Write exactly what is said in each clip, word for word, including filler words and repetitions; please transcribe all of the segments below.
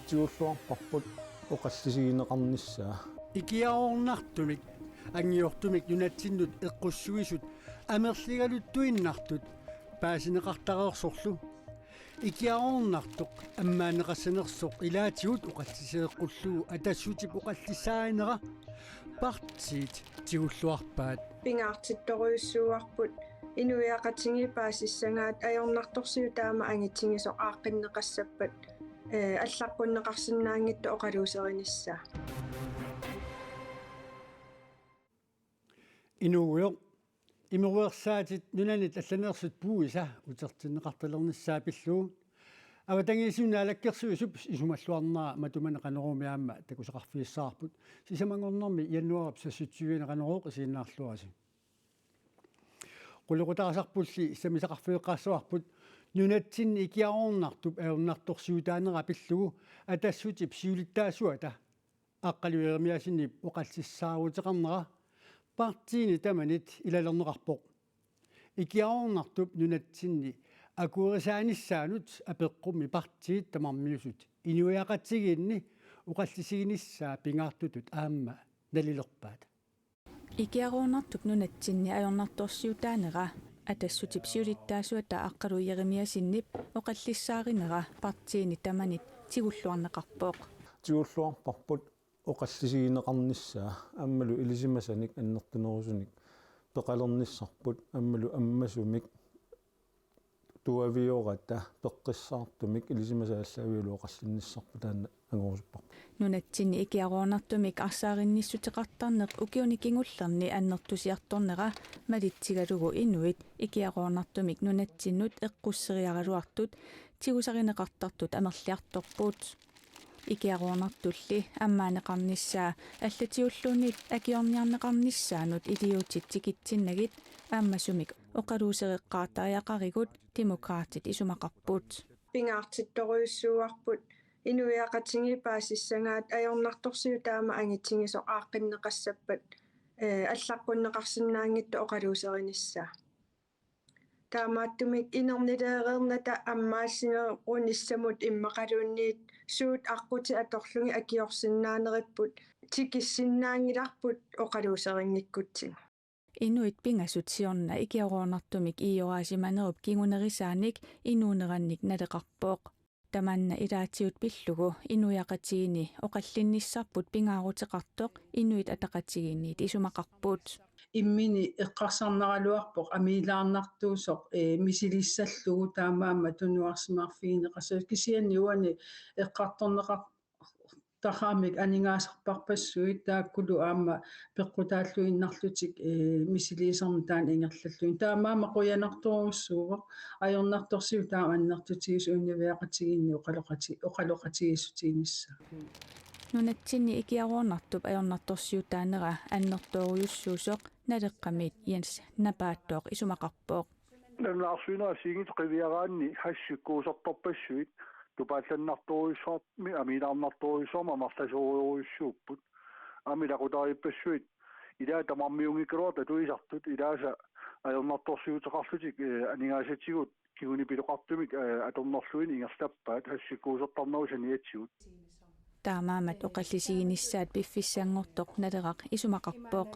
Tigulluarparput oqallisigineqarnissaa. Ikiaroornartumik angiortumik nunatsinnut eqqussuisut amerligaluttuinnartut paasineqartareersorlu. Ikiaroornartoq ammaanneqassanersoq ilaatigut oqallisigeqqullugu Atassutip oqallissaarinera partiit tigulluarpaat. Pingaartittorujussuuarput inuiaqatigiit paasissagaat ajornartorsiut taama angitigisoq aaqqinneqassappat, ee, allaqqunneqarsinnaanngitsoq oqaluuserinissaa. Inuugujoq, imeruersaatit nunanit allaneersut puuisa utertinneqartalernissaa pillugu. Avatangiisinut Naalakkersuisup isumalluarnera matumani Qanoroomi aamma takusaqarfigissavarput. Sisamanngornermi januaarip seksogtyve Qanorooq isiginnaarluarisi. Qulequtaasarpulli sammisaqarfigeqqaassavarput nunatsinni ikiaroornartup ajornartorsiutaanera pillugu Atassutip siulittaasuata Aqqalu Jeremiassenip oqallissaaruteqarnera partiini tamanit ilalerneqarpoq. Ikiaroornartup nunatsinni akuerisaanissaanut apeqqummi partiit tamarmiusut inuiaqatigiinni oqallisiginissaa pingaartutut aamma nalilerpaat. Ikiaroornartup nunatsinni ajornartorsiutaanera Atassutip siulittaasuata Aqqalu Jeremiassenip oqallissaarinera partiini tamanit tigulluarneqarpoq. Tigulluarparput oqallisigineqarnissaa aammalu ilisimasanik annertunerusunik peqalernissarput aammalu ammasumik tuaviorata peqqissaartumik ilisimasat aallaavigalugu oqallinnissarput taanna angorusupparput. Nunatsinni ikiaroornartumik arsaarinnissutiqartarneq ukiuni kingullerni annertusiartornera malitsigalugu inuit ikiaroornartumik nunatsinnut eqqusseriaraluartut tigusarineqartartut amerliartorput. Ikiaroornartulli ammaanneqarnissaa allatiulluunniit akiorniarneqarnissaanut iliuutsit tikitsinnagit ammasumik oqaluusereqqaartariaqarigut Demokraatit isumaqarput. Pingaartittorujussuuarput inuiaqatigiit paasissagaat ajornartorsiut taama angitigisoq aaqqinneqassappat, ee, allaqqunneqarsinnaanngitsoq oqaluuserinissaa. Taamaattumik inernileereernata ammaassinerunissamut immaqaluunniit suut aqqutit atorlugit akiorsinnaaneripput tikissinnaanngilarput oqaluuserinngikkutsigit. Inuit pingasut siorna ikiaroornartumik iioraasimanerup kingunerisaanik inuunerannik naleqarpoq. Tamanna ilaatigut pillugu inuiaqatigiinni oqallinnissarput pingaaruteqartoq Inuit Ataqatigiinniit isumaqarput. Immini eqqarsarnaraluarpoq amiilaarnartuusoq, ee, misilissallugu taamaammat tunuarsimaarfigineqassasoq kisianni uani eqqartorneqar- taqaamik aningaasarparpassuit taakkulu aamma peqqutaalluinnarlutik, ee, misiliisarneq taanna ingerlalluni. Taamaammat qujanartorujussuuvoq ajornartorsiut taama annertutigisut inuiaqatigiinni oqaloqati-, oqaloqatigiissutiginissaa. Nunatsinni ikiaroornartup ajornartorsiutaanera annertoorujussuusoq Naleqqamiit Jens Napaattooq isumaqarpoq. Nalunaarsuineq assigiinngitsoq qiviaraanni hashikkuusortorpassuit tupaallannartorujussuarmik amiilaarnartorujussuarmik amerlasoorujussuupput. Aamma ilaqutariippassuit ilaat tamarmiunngikkaluartut atuisartut ilaasa ajornartorsiuteqarlutik, ee, aningaasatigut kingunipiloqartumik, ee, atornerluineq ingerlappaat hashikkuusortarnerup saniatigut. Taamaammat oqallisiginissaat piffissanngortoq Naleraq isumaqarpoq.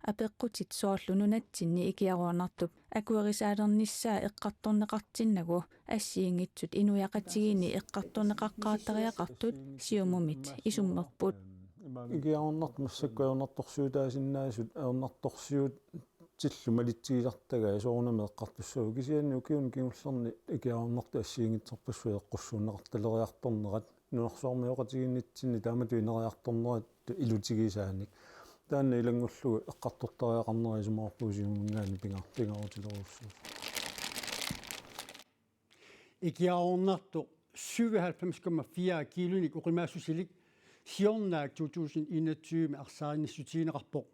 Apeqqutit soorlu nunatsinni ikiaroornartup akuerisaalernissaa eqqartorneqartinnagu assigiinngitsut inuiaqatigiinni eqqartorneqaqqaartariaqartut Siumumit isummerput. Ikiaroornartut massakkut ajornartorsiutaasinnaasut ajornartorsiutillu malitsigisartagaat soorunami eqqartussaapput kisianni ukiuni kingullerni ikiaroornartut assigiinngitsorpassuit eqqussuunneqartaleriartornerat nunarsuarmioqatigiinnitsinni taamatut ineriartornerat ilutigisaanik. Taanna ilanngullugu eqqartortariaqarnera isumaqarpunga Siumuminngaanniit pinga-, pingaarutilerujussuusoq. Ikiaroornartoq syvoghalvfems komma fire kiilunik oqimaassusilik siornaak to tusind enogtyve arsaarinnissutigineqarpoq.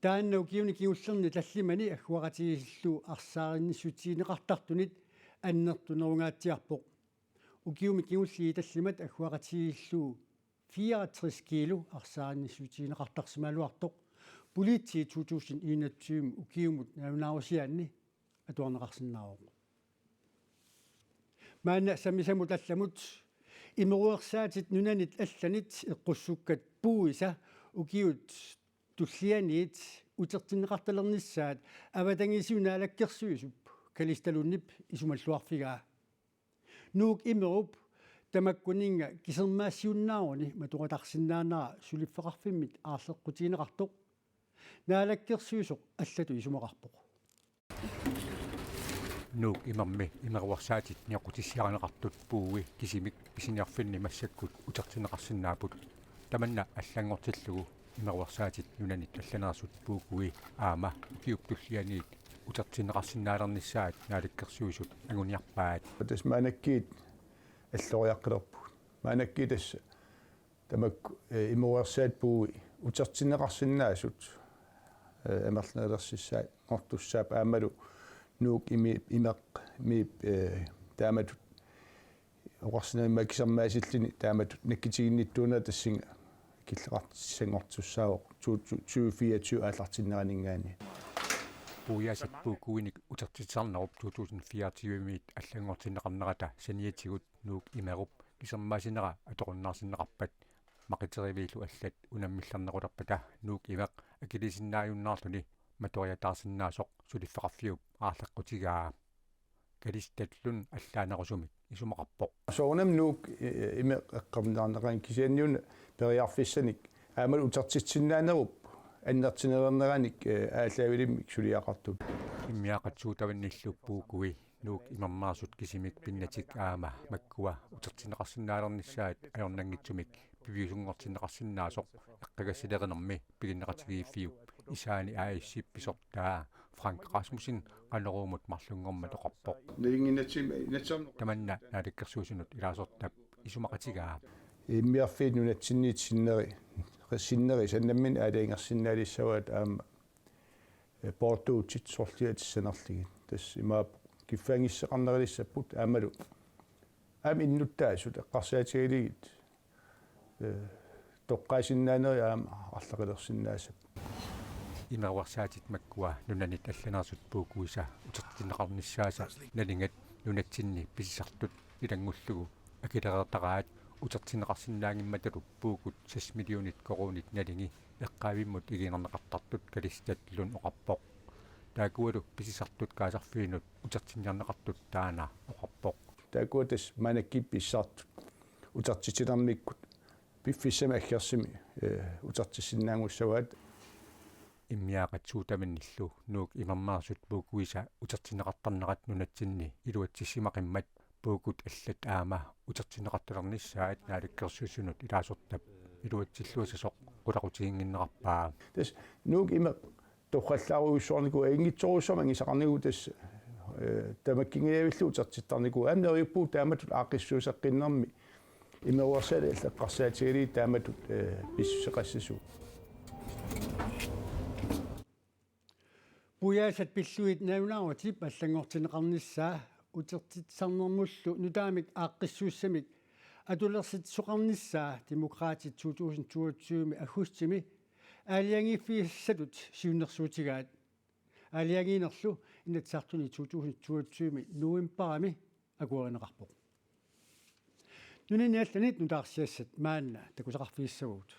Taanna ukiuni kingullerni tallimani agguaqatigiillu arsaarinnissutigineqartartunit annertunerungaatsiarpoq. Ukiumi kingullerni tallimat agguaqatigiillu fireogtres kiilu arsaarinnissutigineqartarsimagaluartoq politiit to tusind enogtyve ukiumut nalunaarusiaanni atuarneqarsinnaavoq. Maanna sammisamut allamut imeruersaatit nunanit allanit eqqussukkat puuisa ukiut tullianiit utertinneqartalernissaat avatangiisiup naalakkersuisup Kalistalunip isumalluarfigaa. Nuuk Imerup tamakkuninnga kisermaassiunnaaruni matoratarsinnaanera suliffeqarfimmit aarleqqutigineqartoq naalakkersuisoq allatut isumaqarpoq. Nuuk Imermi imeruersaatit nioqqutissiarineqartut puui kisimik pisiniarfinni massakkut utertinneqarsinnaapput. Tamanna allanngortillugu imeruersaatit nunanit allaneersut puukui aamma ukiup tullianiit utertinneqarsinnaalernissaat naalakkersuisut anguniarpaat. Tassa maannakkut alloriaqqilerpugut. Maannakkut tassa tamakku, eh, imeruersaat puui utertinneqarsinnaasut, eh, amerlanerulersissaanngortussaapput aammalu Nuuk Imi-, Imeq, Miip, eh, taamatut oqarsinnaammata kisermaasilluni taamatut nakkutiginnittuunera tassunga killeqartissanngortussaavoq to tusind fireogtyve aallartinneraninngaanniit. Puiaasat puukuinik utertitsisarnerup to tusind fireogtyve-miit allanngortinneqarnerata saniatigut Nuuk Imerup kisermaasinera atorunnaarsinneqarpat maqititeriviillu allat unammillernerulerpata Nuuk Imeq akiliisinnaajunnaarluni matoriataarsinnaasoq suliffeqarfiup aarleqqutigaa. Kalistallun allaanerusumik isumaqarpoq. Soorunami Nuuk, eh, Imeq eqqorniarneqarani kisianni una periarfissanik aammalu utertitsinnaanerup annertunerulerneranik, eh, aallaavilimmi suliaqartut. Immiaaqqat suutavannillu puukui Nuuk Imermeersut kisimik pinnatik aamma makkua utertinneqarsinnaalernissaat ajornanngitsumik piviusunngortinneqarsinnaasoq eqqagassalerinermi piginneqatigiiffiup Isaani A/S-ip pisortaa Frank Rasmussen Qanoruumut marlunngormat oqarpoq. Nalinginnatsumik inatsisarneq. Tamanna naalakkersuisunut ilaasortap isumaqatigaa. Immiarfiit nunatsinniit sinneri, sinneri sannammineq aalajangersinnaalissavaat aamma, eh, poortuutit sorliatissanerlugit. Tassa imaappoq kiffaanngissuseqarnerulissapput aammalu aamma innuttaasut eqqarsaatigalugit, eh, toqqaasinnaanerit aamma arlaqqilersinnaassapput. Imeruersaatit makkua nunanit allaneersut puukuisa utertinneqarnissaasa nalingat nunatsinni pisisartut ilanngullugu akilereertaraat utertinneqarsinnaanngimmatalu puukut seks millionit koruunit nalingi eqqaavimmut igiinnarneqartartut Kalistallun oqarpoq. Taakkualu pisisartut kaasarfiinut utertinniarneqartut taanna oqarpoq. Taakkua tassa maannakkut pisisartut utertitsinermikkut piffissami aggersumi, eh, utertissinnaanngussavaat. Immiaaqqat suutavannillu Nuuk Imermeersut puukuisa utertinneqartarnerat nunatsinni iluatsissimaqimmat puukut allat aamma utertinneqartalernissaat naalakkersuisunut ilaasortap iluatsilluassasoq qulaqutiginnginnerarpaa. Tassa Nuuk Imeq torrallaarujussuarnikuuvoq, ajunngitsorujussuarmik angusaqarnikuuvoq tassa, eh, tamakkinngajavillugu utertittarnikuuvoq. Aamma neriuppugut taamatut aaqqissuusseqqinnermi imeruersaatit allat eqqarsaatigalugit taamatut, eh, pissuseqassasugut. Puiaasat pillugit nalunaarutip allanngortinneqarnissaa utertitsisarnermullu nutaamik aaqqissuussamik atulersitsisoqarnissaa Demokraatit to tusind toogtyve aggustimi aalajangiiffigisassatut siunnersuutigaat. Aalajangiinerlu Inatsisartuni to tusind toogtyve novembarimi akuerineqarpoq. Nunanit allanit nutaarsiassat maanna takusaqarfigissavagut.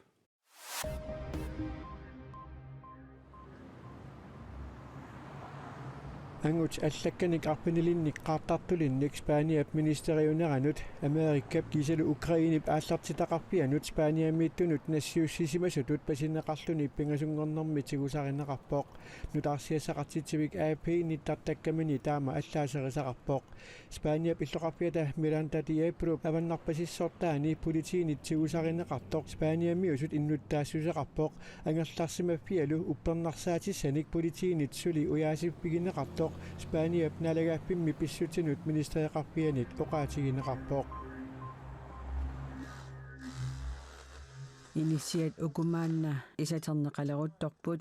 Angut allakkanik arfinilinnik qaartartulinnik Spaniap ministeriuneranut Amerikap kiisalu Ukrainep aallartitaqarfianut Spaniamiittunut nassiussisimasutut pasinneqarluni pingasunngornermi tigusarineqarpoq. Nutaarsiassaqartitsivik A P nittartakkamini taama allaaserisaqarpoq. Spaniap illoqarfiata Miranda de Ebro avannarpasissortaani politiinit tigusarineqartoq Spaniamiusut innuttaassuseqarpoq. Angerlarsimaffialu uppernarsaatissanik politiinit suli ujaasiffigineqartoq Spaniap naalagaaffimmi pissutsinut ministereqarfianit oqaatigineqarpoq. Inissiat uku maanna isaterneqaleruttorput.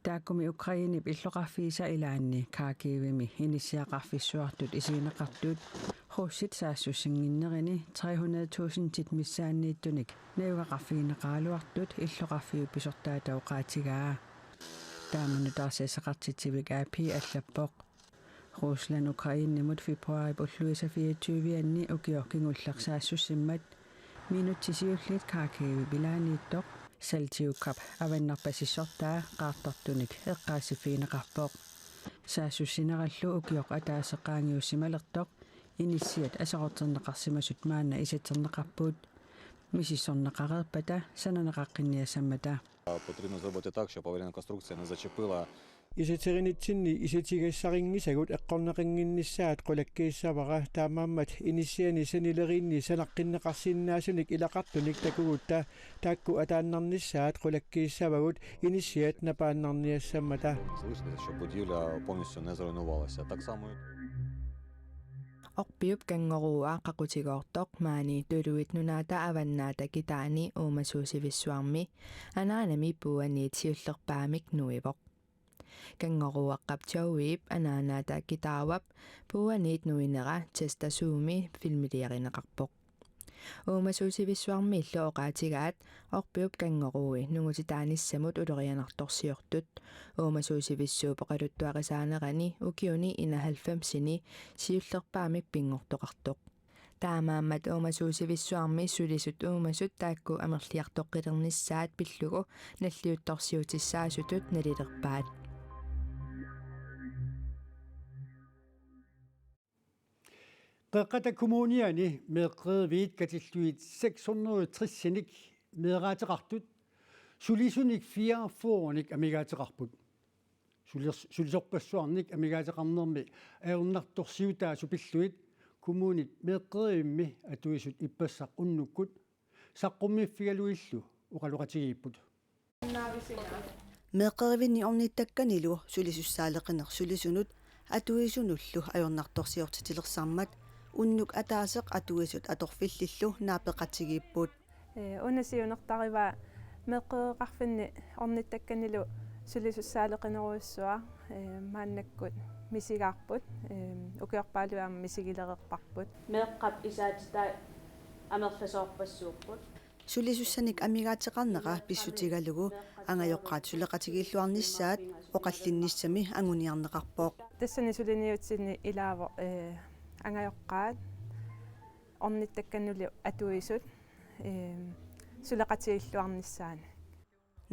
Taakkumi Ukrainep illoqarfiisa ilaanni Kharkivimi inissiaqarfissuartut isigineqartut russit saassussinnginnerini tre hundrede tusindit missaanniittunik najugaqarfigineqaraluartut illoqarfiup pisortaata oqaatigaa. Taama nutaarsiassaqartitsivik A P allappoq. Rusland Ukrainemut februaarip ulluisa fireogtyve-anni ukioq kingulleq saassussimmat. Minutsit siulliit Kharkivi pilaaniittoq, Saltyukhab avannarpasissortaa qaartartunik eqqaassiffigineqarpoq. Saassussinerallu ukioq ataaseq qaangiussimalertoq, inissiat aserorterneqarsimasut maanna isertinneqarput. Misissorneqareerpata sananeqaqqinniassammata. Потрібно зробити так, щоб аварійна конструкція не зачепила. Isatsirinitsinni isatigassarinngisagut eqqorneqannginnissaat qulakkiissavara, taamaammat inissiani sanileriinni sanaqqinneqarsinnaasunik ilaqartunik takugutta taakku ataannarnissaat qulakkiissavagut inissiat napaannarniassammata. Залишитися, щоб будівля повністю не зруйнувалася. Так само і Orpiup Kanngorua qaqutigoortoq maani Tuluit Nunaata Avannaata Kitaani uumasuusivissuarmi anaanami puuaniit siullerpaamik nuivoq. Kanngoruaqqap Joeyp anaanaata Kitaawap puuaniit nuinera Chester Zoom-i filmiliarineqarpoq. Uumasuusivissuarmiillu oqaatigaat Orpiup Kanngorui nungutitaanissamut ulorianartorsiortut uumasuusivissuup oqaluttuarisaanerani ukiuni enoghalvfemsini siullerpaamik pinngortoqartoq. Taamaammat uumasuusivissuarmi sulisut uumasut taakku amerliartoqqilernissaat pillugu nalliuttorsiutissaasutut nalilerpaat. Qeqqata Kommuniani meeqqeriviit katillugit seks hundrede og tres-inik meeraateqartut sulisunik fireogfyrrenik amigaateqarput. Sulis-, sulisorpassuarnik amigaateqarnermi ajornartorsiutaasut pillugit kommunit meeqqerivimmi atuisut ippassaq unnukkut saqqummiiffigalugillu oqaloqatigiipput. Meeqqerivinni ornittakkanilu sulisussaaleqineq sulisunut atuisunullu ajornartorsiortitilersarmat unnuk ataaseq atuisut atorfillillu naapeqatigiipput. Ee, una siunertarivaa meeqqeriveqarfinni ornittakkanilu sulisussaaleqinerujussuaq, ee, maannakkut misigaarput, ee, ukiorpaaluit aamma misigilereerparput. Meeqqap isaatitai amerlasoorpassuupput. Sulisussanik amigaateqarnera pissutigalugu angajoqqaat suleqatigiilluarnissaat oqallinnissami anguniarneqarpoq. Tassani suliniutsinni ilaavoq, ee, angajoqqaat ornittakkanilu atuisut, ee, suleqatigiilluarnissaannik.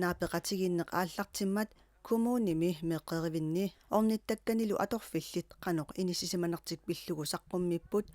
Naapeqatigiinneq aallartimmat kommunimi meeqqerivinni ornittakkanilu atorfillit qanoq inissisimanertik pillugu saqqummiipput,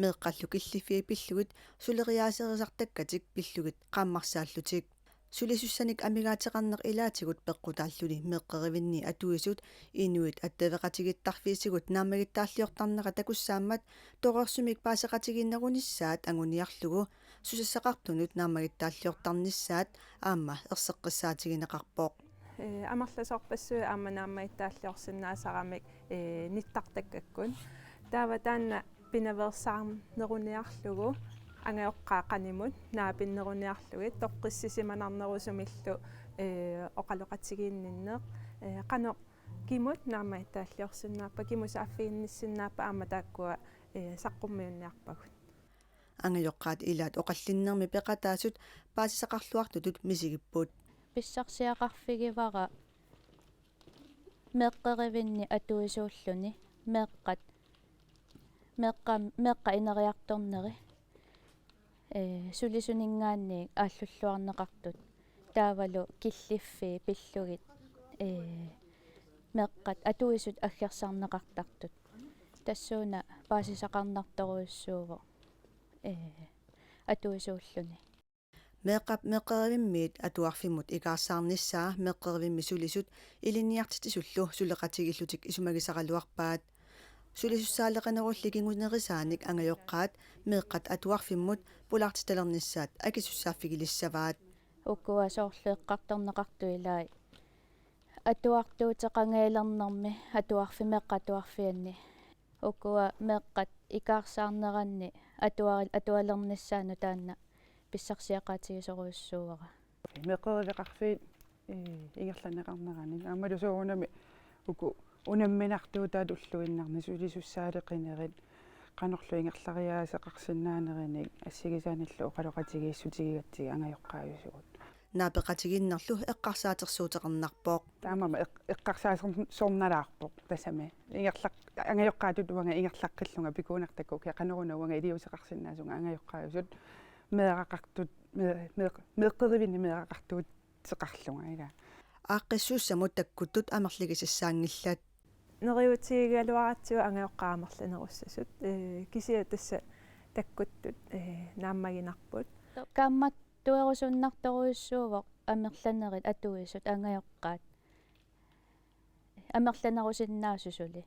meeqqallu killiffiit pillugit suleriaaserisartakkatik pillugit qaammarsaallutik. Sulisussanik amigaateqarneq ilaatigut peqqutaalluni meeqqerivinni atuisut inuit attaveqatigiittarfiisigut naammagittaalliortarnera takussaammat torersumik paaseqatigiinnerunissaat anguniarlugu susassaqartunut naammagittaalliortarnissaat aamma erseqqissaatigineqarpoq. Ee, amerlasoorpassuit aamma naammagittaalliorsinnaasaramik, ee, nittartakkakkut. Taava taanna pinaveersaarneruniarlugu angajoqqaat qanimut naapinneruniarlugit toqqissisimanarnerusumillu, ee, oqaloqatigiinninneq, ee, qanoq kimut naammagittaalliorsinnaappat, kimut saaffiginnissinnaappata aamma taakkua, ee, saqqummiunniarpagut. Angajoqqaat ilaat oqallinnermi peqataasut paasisaqarluartutut misigipput. Pissarsiaqarfigivara meeqqerivinni atuisuulluni meeqqat, meeqqa-, meeqqat ineriartorneri, ee, sulisuninngaanniit aallulluarneqartut, taavalu killiffiit pillugit, ee, meeqqat atuisut aggersarneqartartut. Tassuuna paasisaqarnartorujussuuvoq, ee, atuisuulluni. Meeqqap meeqqerivimmiit atuarfimmut ikaarsaarnissaa meeqqerivimmi sulisut ilinniartitsisullu suleqatigiillutik isumagisaraluarpaat. Sulisussaaleqinerulli kingunerisaanik angajoqqaat meeqqat atuarfimmut pulaartitalernissaat akisussaaffigilissavaat. Ukua soorlu eqqartorneqartut ilaat atuartuuteqangajalernermi atuarfi-, meeqqat atuarfianni. Ukua meeqqat ikaarsaarneranni atuari-, atualernissaannut taanna pissarsiaqaatigisorujussuuara. Meeqqeriveqarfiit, ee, ingerlanneqarneranni. Aammalu soorunami uku unamminartuutaat ulluinnarni sulisussaaleqinerit qanorlu ingerlariaaseqarsinnaanerinik assigisaanillu oqaloqatigiissutigigatsigit angajoqqaajusugut. Naapeqatigiinnerlu eqqarsaatersuuteqarnarpoq. Taamaammat eq-, eqqarsaatersornalaarpoq tassami. Ingerlaq-, angajoqqaatut uanga ingerlaqqillunga pikuunartakku qanoruna uanga iliuuseqarsinnaasunga angajoqqaajusut meeraqartut, mee-, mee-, meeqqerivinni meeraqartuuteqarlunga ilaa. Aaqqissuussamut takkuttut amerligisassaanngillat. Neriuutigigaluaratsigu angajoqqaat amerlanerussasut, ee, kisianni tassa takkuttut, ee, naammaginarput. Kaammattuerusunnartoq torujussuuvoq amerlanerit atuisut angajoqqaat amerlanerusinnaasut suli.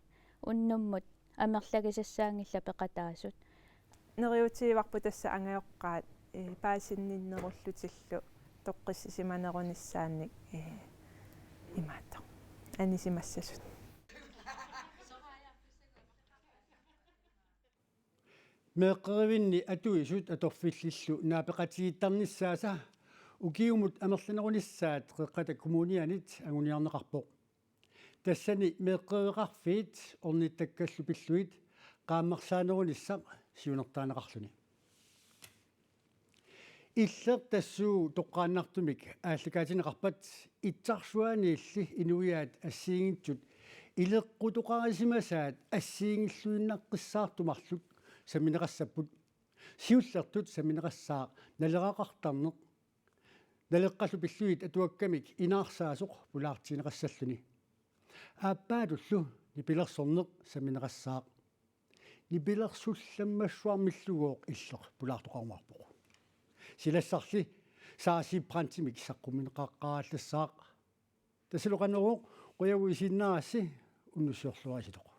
Unnummut amerlagisassaanngillat peqataasut. Neriuutigivarput tassa angajoqqaat, ee, paasinninnerullutillu toqqissisimanerunissaannik, ee, imaattoq anisimassasut. Meeqqerivinni atuisut atorfillillu naapeqatigiittarnissaasa ukiumut amerlanerunissaat Qeqqata Kommunianit anguniarneqarpoq. Tassani meeqqeriveqarfiit ornittakkallu pillugit qaammarsaanerunissaq siunertarineqarluni. Illeq tassuugu toqqaannartumik aallakaatinneqarpat itsarsuaaniilli inuiaat assigiinngitsut ileqqutoqarisimasaat assigiinngilluinnaqqissaartut marluk sammineqassapput. Siullertut sammineqassaaq naleraqartarneq. Naleqqallu pillugit atuakkamik inaarsaasoq pulaartigineqassalluni. Aappaatullu nipilersorneq sammineqassaaq. Nipilersullammassuarmillugooq illeq pulaartoqarumaarpoq. Silassarli Saasi Brandtimik saqqummiunneqaqqaarallassaaq. Tassalu Qanorooq, qujavuit isiginnaarassi, unnussiorluaritsi.